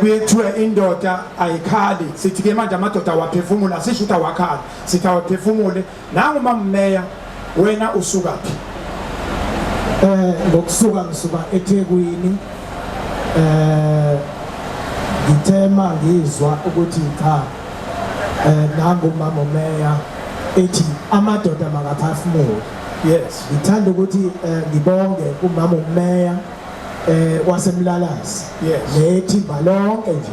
Kuye kuthiwe indoda ayikhali, sithi ke manje amadoda awaphefumula, sisho ukuthi awakhali, sithi awaphefumule. Nangu mammeya, wena usukaphi? Ngokusuka ngisuka eThekwini. Ngithema ngizwa ukuthi cha, nangu umama umeya ethi amadoda makaphefumule. Ngithanda ukuthi ngibonge kumama umeya waseMlalazi nethimba lonke nje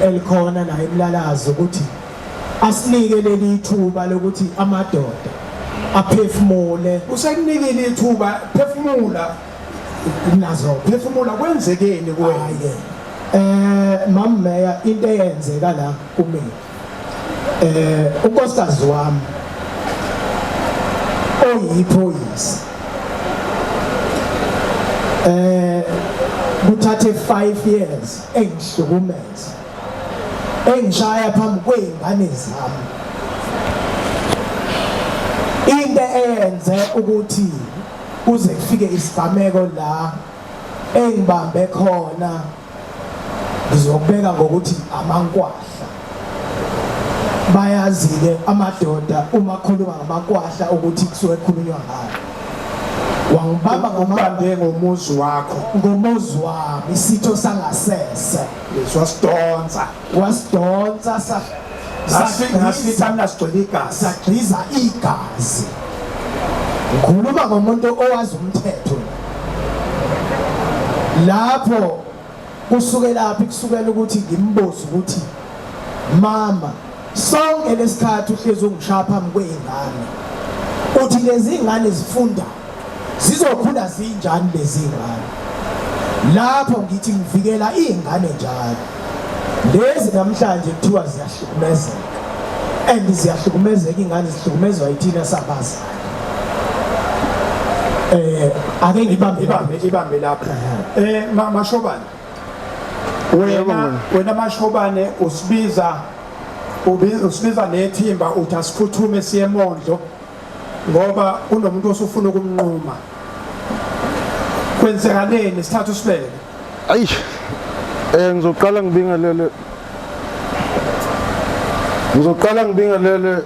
elikhona la eMlalazi ukuthi asinike leli ithuba lokuthi amadoda aphefumule. Usekunikile ithuba, phefumula. Nazo. Phefumula, kwenzekeni kuwena? Hayi-ke. Mama Meya, into eyenzeka la kumina, unkosikazi wami oyiphoyisa, kuthathe 5 years engihlukumeza, engishaya phambi kwey'ngane zami. Into eyenze ukuthi kuze kufike isigameko la engibambe khona, ngizokubeka ngokuthi amankwahla. Bayazi-ke amadoda uma khuluma ngamankwahla ukuthi kusuke kukhulunywa ngayo. Wangibamba Ubambe ngomuzi wakho. Ngomuzi wami, isitho sangasese. Yes, wasidonsa. Wasidonsa Ngasifica mina sigcwele igazi. Sagxiza igazi. Ngikhuluma ngomuntu owazi umthetho. Lapho kusukela phi? Kusukela ukuthi ngimbuze ukuthi mama, sonke lesikhathi uhlezi ungishaya phambi kwey'ngane, uthi lezi ngane zifunda zizokhula zinjani lezi ngane? Lapho ngithi ngivikela iy'ngane njalo lezi namhlanje kuthiwa ziyahlukumezeka, and ziyahlukumezeka iy'ngane, zihlukumezwa yithina sabazali. Ake ngibambe. Ibambe, ibambe lapho. Mashobane, wena Mashobane usibiza nethimba, uthi asiphuthume siye eMondlo ngoba kunomuntu osufuna ukumnquma. Kwenzekaleni? Sithatha usibeke. Ayi, ngizoqala ngibingelele. Ngizoqala ngibingelele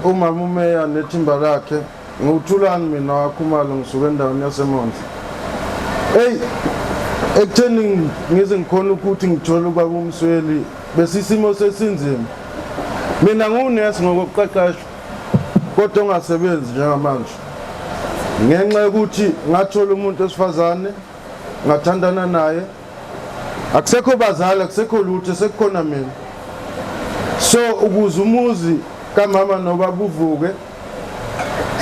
umama umeya nethimba lakhe. Ngiwuthulani mina waKhumalo, ngisuka endaweni yaseMondlo. Hey, ekutheni ngize ngikhona ukuthi ngithole ubaba uMsweli, besisimo sesinzima. Mina ngiwunesi ngokuqeqeshwa, kodwa ongasebenzi njengamanje. Ngenxa yokuthi ngathola umuntu wesifazane, ngathandana naye, akusekho bazali, akusekho lutho, sekukhona mina. So ukuze umuzi kamama nobaba uvuke,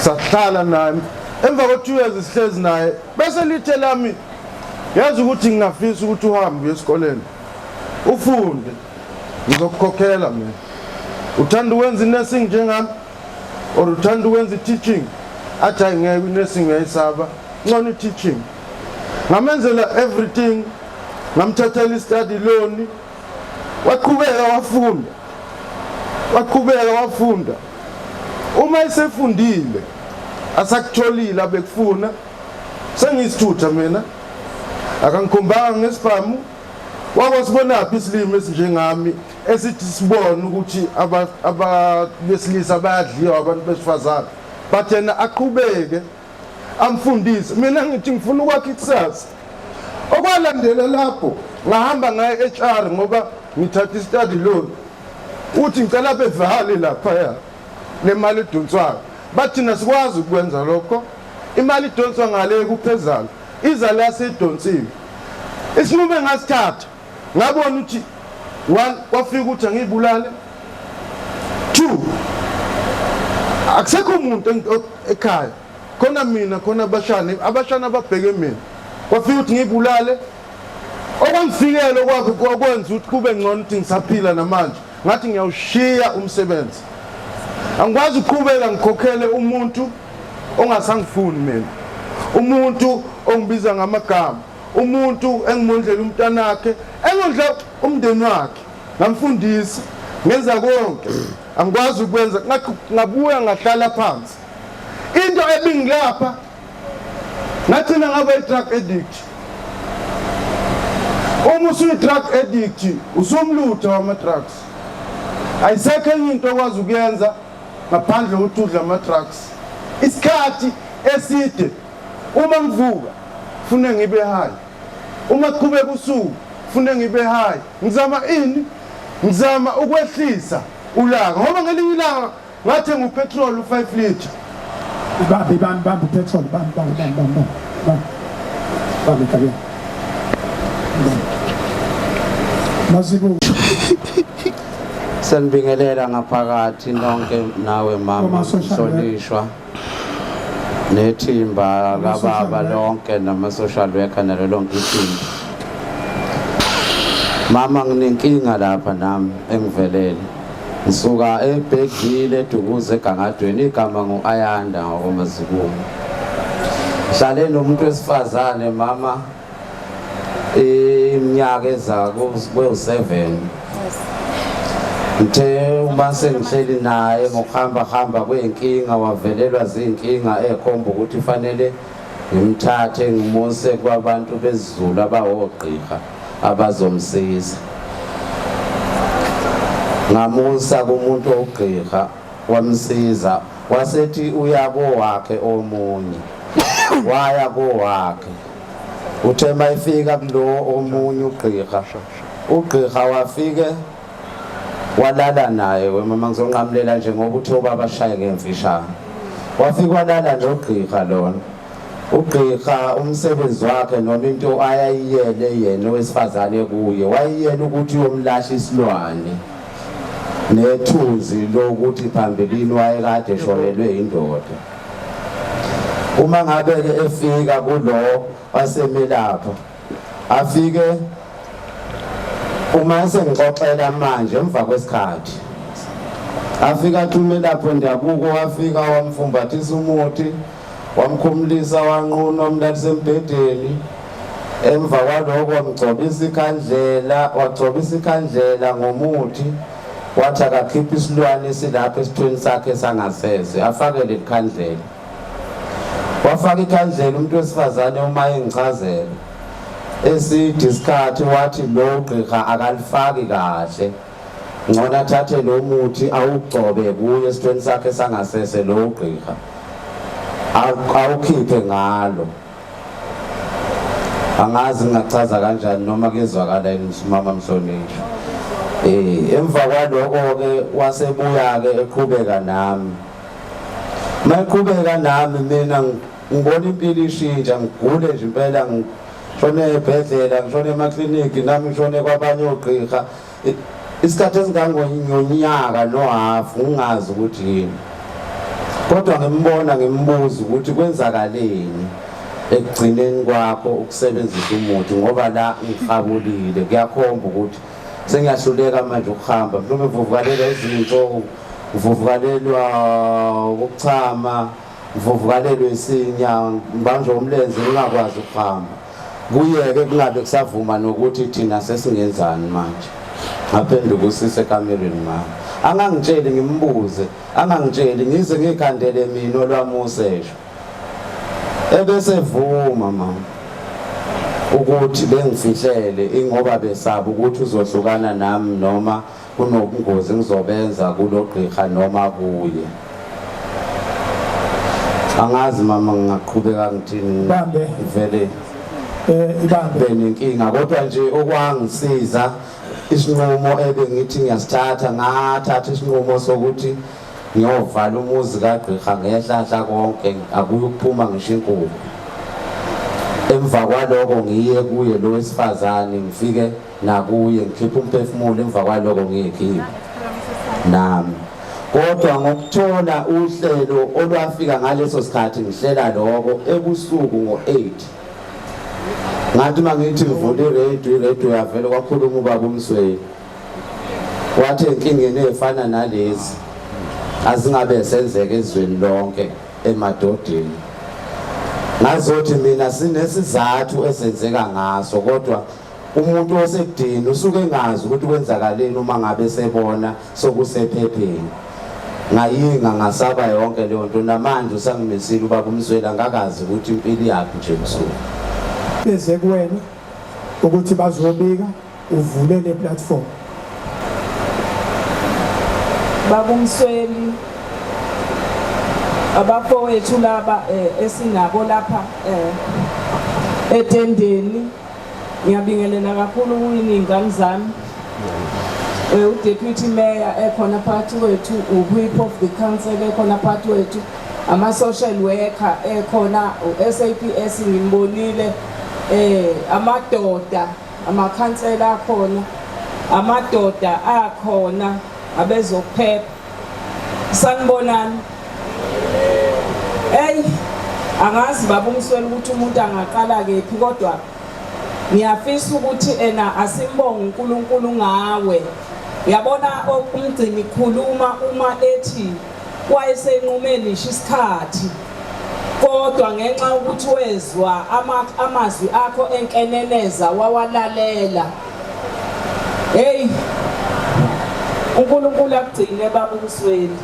sahlala naye. Emva ko 2 years sihlezi naye, bese lithe lami, yazi ukuthi ngingafisa ukuthi uhambe uye esikoleni ufunde, ngizokukhokhela mina. Uthanda ukwenza i-nursing njengami or uthanda ukwenza i-teaching? Athi hayi, ngeke, i-nursing uyayisaba, ngcono i-teaching. Ngamenzela everything, ngamthathela i-study loan, waqhubeka wafunda, waqhubeka wafunda. Uma esefundile asakutholile abekufuna, sengiyisithutha mina, akangikhombanga ngesibhamu. Wakwasibonaphi isilimi esinjengami esithi sibone ukuthi abesilisa bayadliwa abantu besifazane? But yena aqhubeke amfundise. Mina ngithi ngifuna ukwakha ikusasa. Okwalandela lapho, ngahamba ngaye HR ngoba ngithatha i-study loan, uthi ngicela bevale laphaya le mali edonswayo. Bathi thina sikwazi ukwenza lokho, imali idonswa ngale kuphezulu, iza la seyidonsiwe. Isinqumo engasithatha, ngabona ukuthi one, kwafika ukuthi angiyibulale. Two, akusekho umuntu ekhaya, khona mina, khona abashana, abashana ababheke mina. Kwafika ukuthi ngiyibulale. Okwangifikela okwakhe kwakwenza ukuthi kube ngcono ukuthi ngisaphila namanje. Ngathi ngiyawushiya umsebenzi, angikwazi ukuqhubeka ngikhokhele umuntu ongasangifuni mina, umuntu ongibiza ngamagama, umuntu engimondlela umntanakhe, engondla umndeni wakhe, ngamfundisa, ngenza konke. Angikwazi ukwenza. Ngabuya ngahlala phansi. Into ebingilapha, ngagcina ngaba i-drug addict. Uma usuyi-drug addict usumlutha wama-drugs, ayisekho enye into okwazi ukuyenza ngaphandle kokuthi udle ama-drugs isikhathi eside. Uma ngivuka fune ngibe high, uma kuqhubeka usuku fune ngibe high. Ngizama ini? Ngizama ukwehlisa ulaka, ngoba ngelinye ilanga ngathenga upetrol u-5 litre. Bambe, bambe, bambe upetrol, bambe, bambe, bambe, bambe, bambe, bambe kabini. Mazibuko. Sanibingelela ngaphakathi nonke nawe mama Oma-social worker. mhlonishwa nethimba kababa lonke nama-social worker nalo lonke ithimba. Mama, nginenkinga lapha nami engivelele. Ngisuka eBhekile eDukuza eGangadweni, igama ngu-Ayanda ngokwamazibuko. Ngihlale nomuntu wesifazane mama iminyaka eza kwewu-7. Ngithe uma sengihleli naye ngokuhamba hamba kwey'nkinga, wavelelwa zinkinga ekhomba ukuthi fanele ngimthathe ngimuse kwabantu besiZulu abawogqirha abazomsiza. Ngamusa kumuntu owugqirha, wamsiza, wasethi uya kowakhe omunye, waya kowakhe. Uthe mayifika kulo omunye ugqirha, ugqirha wafike walala naye. Wemama, ngizonqamulela nje ngoba uthe ubaba ashaye ngemfishane. Wafika walala nogqirha lona. Ugqirha umsebenzi wakhe noma into ayayiyele yena owesifazane kuye, wayeyele ukuthi uyomlahla isilwane nethunzi lokuthi phambilini wayekade eshonelwe indoda. Uma ngabe-ke efika kulo wasemelapha, afike uma esengixoxela manje emva kwesikhathi, afika athi umelaphi wendabuko wafika wamfumbathisa umuthi, wamkhumulisa, wanquna, wamlalisa embhedeni. Emva kwaloko wamgcobisa ikhandlela, wagcobisa ikhandlela ngomuthi, wathi akakhiphe isilwane esilapha esithweni sakhe sangasese, afake leli khandlela. Wafaka ikhandlela umuntu wesifazane. Uma engichazela eside isikhathi, wathi lo gqirha akalifaki kahle, ngcono athathe lo muthi awugcobe kuye esithweni sakhe sangasese, lo gqirha awukhiphe ngalo. Angazi ngingachaza kanjani noma kuyezwakala yini, mama mhlonishwa. Emva kwaloko ke wasebuya ke eqhubeka nami. Mayiqhubeka nami, mina ngibona impilo ishintsha, ngigule nje impela, ngishone ebhedlela, ngishone emakliniki nami, ngishone kwabanye ogqirha isikhathi esingangonyaka nohafu, ngingazi ukuthi yini, kodwa ngimbona, ngimbuza ukuthi kwenzakaleni ekugcineni kwakho ukusebenzisa umuthi, ngoba la ngihabulile, kuyakhomba ukuthi sengiyahluleka manje ukuhamba, mhlawumbe ngivuvukalelwa izinto, ngivuvukalelwa ukuchama, ngivuvukalelwe isinya, ngibanjwe umlenze, ngingakwazi ukuhamba. Kuyeke kungabe kusavuma nokuthi thina sesingenzani manje. Ngaphenduka usise ekamereni mama, angangitsheli, ngimbuze angangitsheli, ngize ngikhandele mina olwami usesho, ebese vuma mama ukuthi bengifihlele ingoba besaba ukuthi uzohlukana nami noma kunobungozi ngizobenza kulogqirha noma kuye. Angazi mama ngingaqhubeka ngithini. Bambe. Vele Ibambe. Benenkinga, kodwa nje okwangisiza isinqumo ebengithi ngiyasithatha, ngathatha isinqumo sokuthi ngiyovala umuzi kagqirha ngehlahla konke, akuyukuphuma ngisho inkukhu. Emva kwaloko ngiye kuye lo wesifazane, ngifike nakuye ngikhiphe umphefumulo, emva kwaloko ngiyikhiphe nami. Kodwa ngokuthola uhlelo olwafika ngaleso sikhathi ngihlela lokho ebusuku ngo-8, ngathi uma ngithi ngivula iredio, iredio yavele kwakhuluma ubaba uMsweli, wathi enkingeni ey'fana nalezi azingabe senzeka ezweni lonke emadodeni. Ngazothi mina sinesizathu esenzeka ngaso, kodwa umuntu osekudini usuke engazi ukuthi kwenzakaleni uma ngabe sebona sokusephepheni. Ngayinga ngasaba yonke leyo nto. Namanje usangimisile ubaba uMsweli, angakazi ukuthi impilo yakhe nje msuku Beze kuwena. Ukuthi bazobika uvule le platform. Babumsweli abafowethu laba eh, esinabo lapha eh, etendeni ngiyabingelela kakhulu kuyini ingane zami eh, uDeputy Mayor ekhona phakathi kwethu uWhip of the Council ekhona phakathi kwethu ama-social worker ekhona u-SAPS ngimbonile eh amadoda amakhansela akhona amadoda akhona abezokuphepha sanibonani hey angazi baba umsweli ukuthi umuntu angaqala kephi kodwa ngiyafisa ukuthi ena asimbonge uNkulunkulu ngawe uyabona umgcini khuluma uma ethi wayesenqume nisho isikhathi kodwa ngenxa yokuthi wezwa amazwi akho enkeneneza wawalalela hey uNkulunkulu akugcine baba umsweli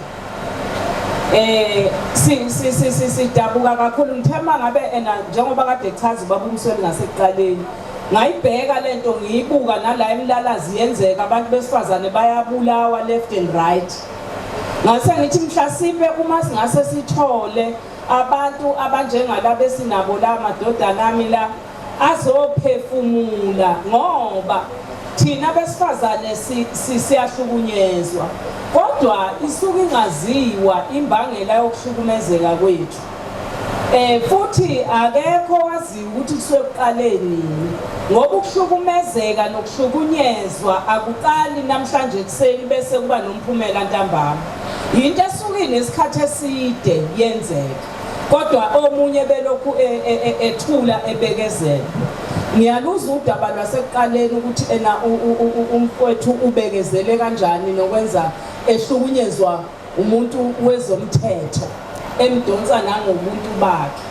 eh si si si si sidabuka kakhulu ngithemba ngabe ena njengoba kade echaza ubaba umsweli ngasekuqaleni ngayibheka lento ngiyibuka nala emlalazi yenzeka abantu besifazane bayabulawa left and right ngase ngithi mhlasimpe uma singase sithole abantu abanjengalaba esinabo la madodana ami la azophefumula ngoba thina besifazane siyahlukunyezwa kodwa isuke ingaziwa imbangela yokuhlukumezeka kwethu eh futhi akekho waziyo ukuthi kusuke kuqale nini ngoba ukuhlukumezeka nokuhlukunyezwa akuqali namhlanje ekuseni bese kuba nomphumela ntambama yinto esuke inesikhathi eside yenzeka kodwa omunye belokhu e, e, e, ethula ebekezela ngiyaluzwa udaba lwasekuqaleni ukuthi ena umfowethu ubekezele kanjani nokwenza ehlukunyezwa umuntu wezomthetho emdonsa nangobuntu bakhe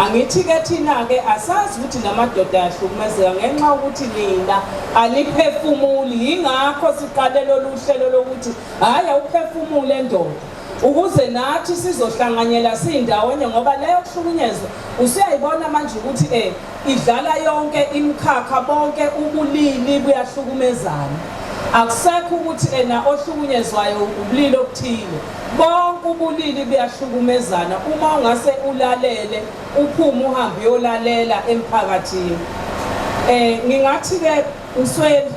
angithi ke thina ke asazi ukuthi namadoda ayahlukumezeka ngenxa yokuthi nina aniphefumuli yingakho siqale lolu hlelo lokuthi hhayi awuphefumule ndoda ukuze nathi sizohlanganyela siyindawonye ngoba leyo kuhlukunyezwa usuyayibona manje ukuthi eh idlala yonke imikhakha bonke ubulili buyahlukumezana akusekho ukuthi ena ohlukunyezwayo ubulili obuthile bonke ubulili buyahlukumezana uma ungase ulalele uphume uhambe uyolalela emphakathini eh ngingathi ke usweli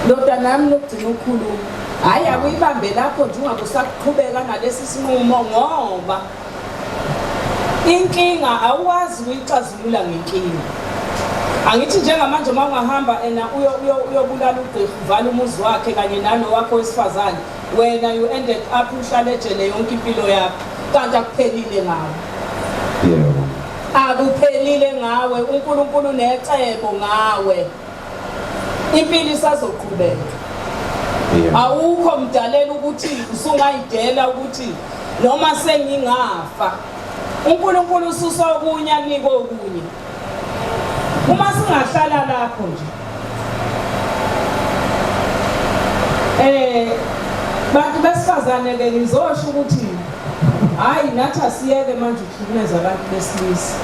ndoda nami lokugcina ukukhuluma hayi akuyibambe lapho nje ungabe usaqhubeka nalesi sinqumo ngoba inkinga awukwazi ukuyixazulula ngenkinga angithi njengamanje uma ungahamba ena uyobulala ugqirha uvala umuzi wakhe kanye nalo wakho wesifazane wena you ended up uhlale ejele yonke impilo yakho kanti akuphelile ngawe yebo akuphelile ngawe uNkulunkulu unecebo ngawe impilo isazoqhubeka awukho mdalela ukuthi usungayidela ukuthi noma sengingafa uNkulunkulu ususa okunye anike okunye uma singahlala lapho nje eh bantu besifazane ke ngizosho ukuthi hayi nathi asiyeke manje ukuhlukumeza abantu besilisa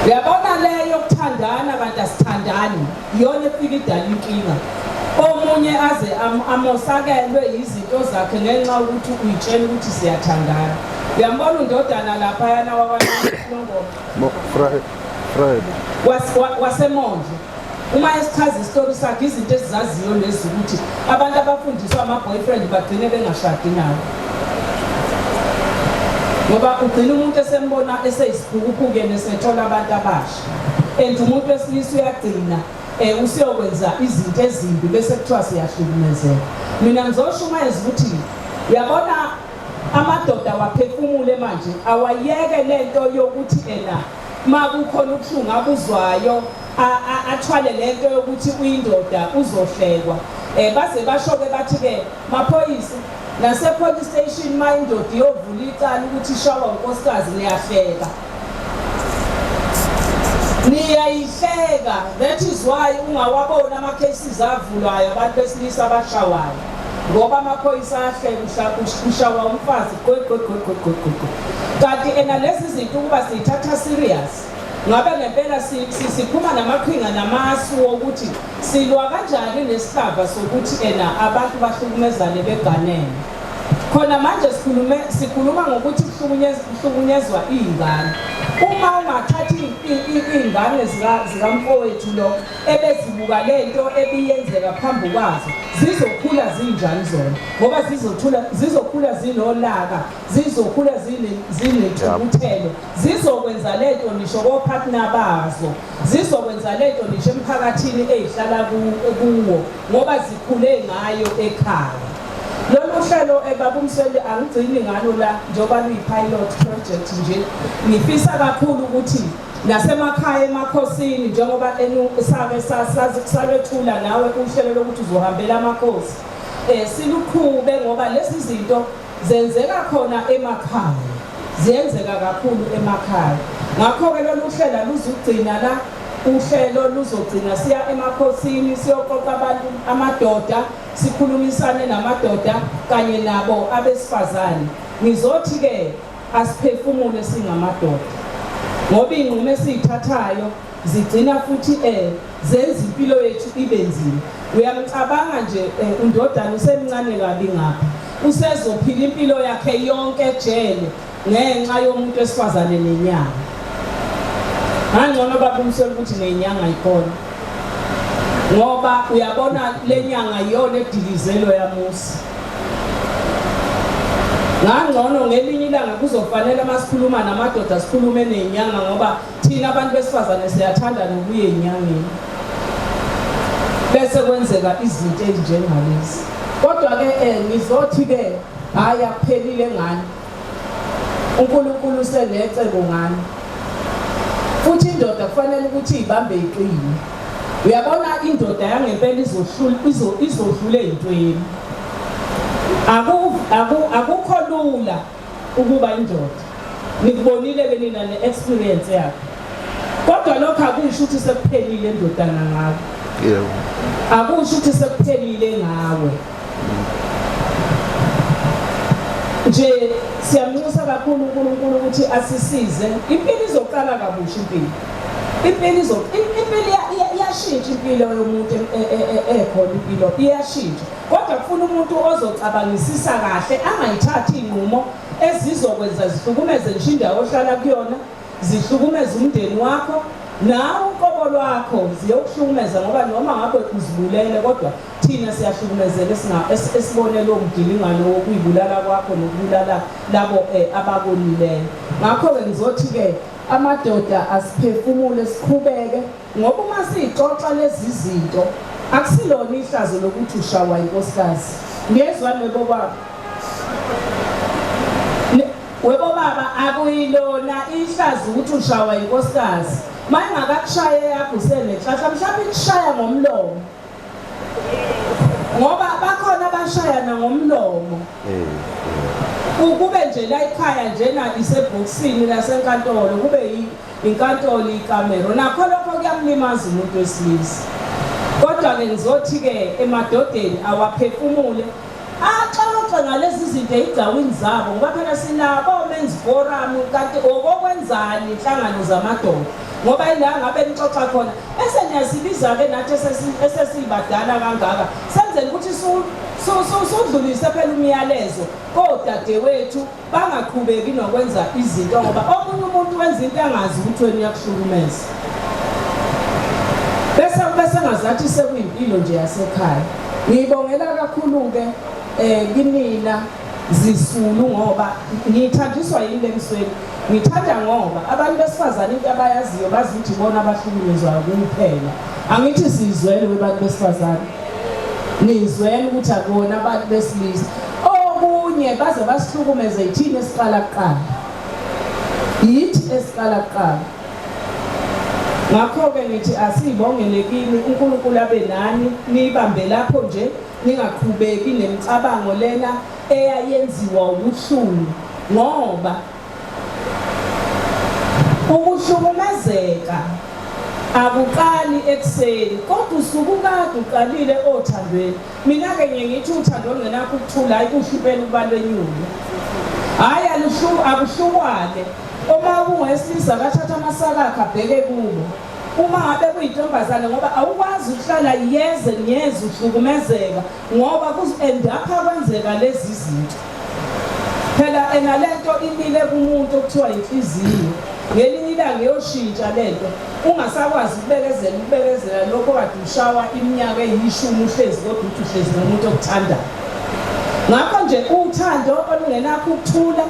uyabona le yokuthandana kanti asithandani iyona efika idala inkinga omunye aze amosakelwe izinto zakhe ngenxa ukuthi uyitshela ukuthi siyathandana uyambona undodana laphayana wakwanongoma wasemondlo uma esichaza isitori sakhe izinto esizaziyo lezi ukuthi abantu abafundiswa ama-boyfriend bagcine bengashadi nawo ngoba ugcina umuntu esembona eseyisiphukuphuku esethola abantu abasha and umuntu wesilisa uyagcina um usuyokwenza izinto ezimbi bese kuthiwa siyahlukumezeka mina ngizoshumayeza ukuthi uyabona amadoda waphefumule manje awayeke lento yokuthi ena makukhona ubuhlungu abuzwayo athwale lento yokuthi uyindoda uzohlekwa eh baze basho ke bathi ke maphoyisa nase police station ma indoda iyovula icala ukuthi ishawa unkosikazi niyahleka niyayihleka that is why ungawabona ama cases avulwayo abantu besilisa abashawayo ngoba amaphoyisa ahleka ushawa umfazi gqwe gqwe gqwe gqwe gqwe kanti ena lezi zinto ukuba siyithatha serious Ngabe ngempela siphuma namaqhinga namasu wokuthi silwa kanjani nesihlava sokuthi ena abantu bahlukumezane beganene. Khona manje sikhulume sikhuluma ngokuthi kuhlukunyezwa iy'ngane. Uma ungathatha iy'ngane zikamfowethu lo ebezibuka lento ebiyenzeka phambi kwazo, zizokhula zinjani zona? Ngoba zizothula zizokhula zinolaka, zizokhula zinethukuthelo, zizokwenza lento nisho kophathina bazo, zizokwenza lento nisho emphakathini ezihlala kuwo ngoba zikhule ngayo ekhaya. Lolu hlelo baba uMsweli angigcini ngalo la njengoba luyi-pilot project nje, ngifisa kakhulu ukuthi nasemakhaya emakhosini njengoba sake salwethula nawe uhlelo lokuthi uzohambela amakhosi, siluqhube ngoba lezi zinto zenzeka khona emakhaya, ziyenzeka kakhulu emakhaya. Ngakho-ke lolu hlelo aluzugcina la, uhlelo luzogcina siya emakhosini siyoqoqa abantu, amadoda, sikhulumisane namadoda kanye nabo abesifazane. Ngizothi-ke asiphefumule singamadoda, ngoba iy'nqumo esiy'thathayo zigcina futhi zenza impilo yethu ibe nzima. Uyamcabanga nje undodana usemncane kabi ngapha, usezophila impilo yakhe yonke ejele ngenxa yomuntu wesifazane nenyanga. Ngangcono baba uMsweli ukuthi nenyanga ikhona, ngoba uyabona le nyanga iyona edilizelo yamusi. Ngangcono ngelinye ilanga kuzofanele masikhuluma namadoda sikhulume nenyanga, ngoba thina abantu besifazane siyathanda nokuya enyangeni, bese kwenzeka izinto ezinjengalezi. Kodwa-ke ngizothi-ke hhayi, akuphelile ngani, uNkulunkulu usenecebo ngani. Futhi indoda kufanele ukuthi ibambe iqine. Uyabona indoda yangempela izohlula ey'ntweni. Akukho lula ukuba indoda. Nikubonile-ke nina ne-experience yakho. Kodwa lokho akusho ukuthi sekuphelile endodana ngawe. Yebo. Akusho ukuthi sekuphelile ngawe. Nje siyamnxusa kakhulu uNkulunkulu ukuthi asisize. Impilo izoqala kabusha impilo. Impilo iyashintsha impilo yomuntu ekhona, impilo iyashintsha. Kodwa kufuna umuntu ozocabangisisa kahle, angayithathi iy'nqumo ezizokwenza zihlukumeze ngisho indawo ohlala kuyona, zihlukumeze umndeni wakho, nawe uqobo lwakho ziyokuhlukumeza, ngoba noma ngabe uzibulele kodwa thina siyahlukumezeka esibone lowo mgilingano wokuyibulala kwakho nokubulala labo abakonileyo. Ngakho-ke ngizothi-ke amadoda asiphefumule siqhubeke, ngoba uma siyixoxa lezi zinto akusilona ihlazo lokuthi ushawa inkosikazi. Ngiyezwa nebobaba. Webobaba, akuyilona ihlazo ukuthi ushawa inkosikazi. Uma ingakakushaye yakho usenenhlahla, mhlawumbe ikushaya ngomlomo. Ngoba bakhona abashayana ngomlomo. Kube nje la ekhaya njena isebhokisini lasenkantolo, kube inkantolo ikamero. Nakho lokho kuyamlimaza umuntu wesilisa. Kodwa-ke ngizothi-ke emadodeni awaphefumule, axoxe ngalezi zinto ey'gcawini zabo, ngoba phela sinabo o-men's forum, kanti okokwenzani inhlangano zamadoda, ngoba ila ngabe nixoxa khona bese niyasibiza-ke nathi esesibadala kangaka, senzele ukuthi sudlulise phela umyalezo kodadewethu bangaqhubeki nokwenza izinto, ngoba omunye umuntu wenza into angazi ukuthi wena uyakuhlukumeza, bese ngazathi sekuyimpilo nje yasekhaya. Ngiyibongela kakhulu-ke kinina zisulu, ngoba ngithandiswa yini lemsweni. Ngithanda ngoba abantu besifazane into abayaziyo bazi ukuthi ibona abahlukunyezwayo kuphela. Angithi sizwele webantu besifazane, nizwele ukuthi akuwona abantu besilisa. Okunye baze basihlukumeze yithini esiqala kuqala, yithi esiqala kuqala. Ngakho-ke ngithi asiyibongele kini, uNkulunkulu abe nani, niyibambe lapho nje, ningaqhubeki nemicabango lena eyayenziwa ubuhlungu, ngoba ukuhlukumezeka akuqali ekuseni, kodwa usuke ukade uqalile othandweni. Mina-ke ngiye ngithi uthando olungenakho ukuthula, hhayi kuhle impela ukuba lwenyule, hhayi akuhlukwane. Uma kungowesilisa akathatha amasaka akhe abheke kubo. Uma ngabe kuyintombazane ngoba awukwazi ukuhlala yeze nyeze uhlukumezeka ngoba kuzo-endapha kwenzeka lezi zinto. Phela ena lento imile kumuntu okuthiwa inhliziyo. Ngelinye ilanga iyoshintsha lento ungasakwazi ukubekezela ukubekezela lokho kade ushawa iminyaka eyishumi uhlezi kodwa uthi uhlezi nomuntu okuthandayo. Ngakho nje uthando olungenakho ukuthula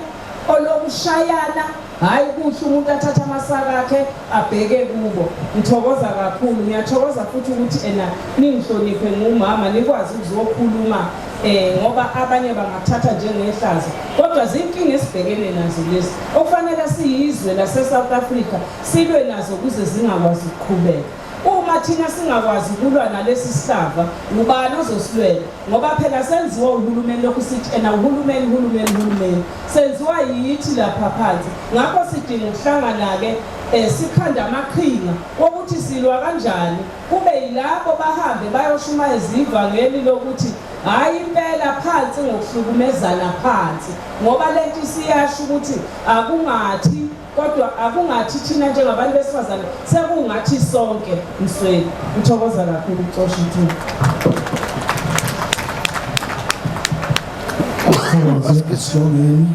olokushayana hhayi kuhle umuntu athathe amasaka akhe abheke kubo. Ngithokoza kakhulu, ngiyathokoza futhi ukuthi ena ningihloniphe ngumama nikwazi ukuzokhuluma eh ngoba abanye bangathatha njengehlazo kodwa zinkinga esibhekene nazo lezi okufanele siyizwe lase-South Africa silwe nazo ukuze zingakwazi ukuqhubeka. Uma thina singakwazi ukulwa nalesi sihlava ubani ozosilwela ngoba phela senziwa uhulumeni lokhu sithi ena uhulumeni uhulumeni uhulumeni senziwa yithi lapha phansi ngakho sidinga ukuhlangana-ke um sikhanda amaqhinga wokuthi silwa kanjani kube yilabo bahambe bayoshumayeza ivangeli lokuthi hhayi impela phansi ngokuhlukumezana phansi ngoba lento isiyasho ukuthi akungathi Kodwa akungathi thina njengabantu besifazane sekungathi sonke Msweli. Ngithokoza kakhulu ucosha ithuba. Asibongeni.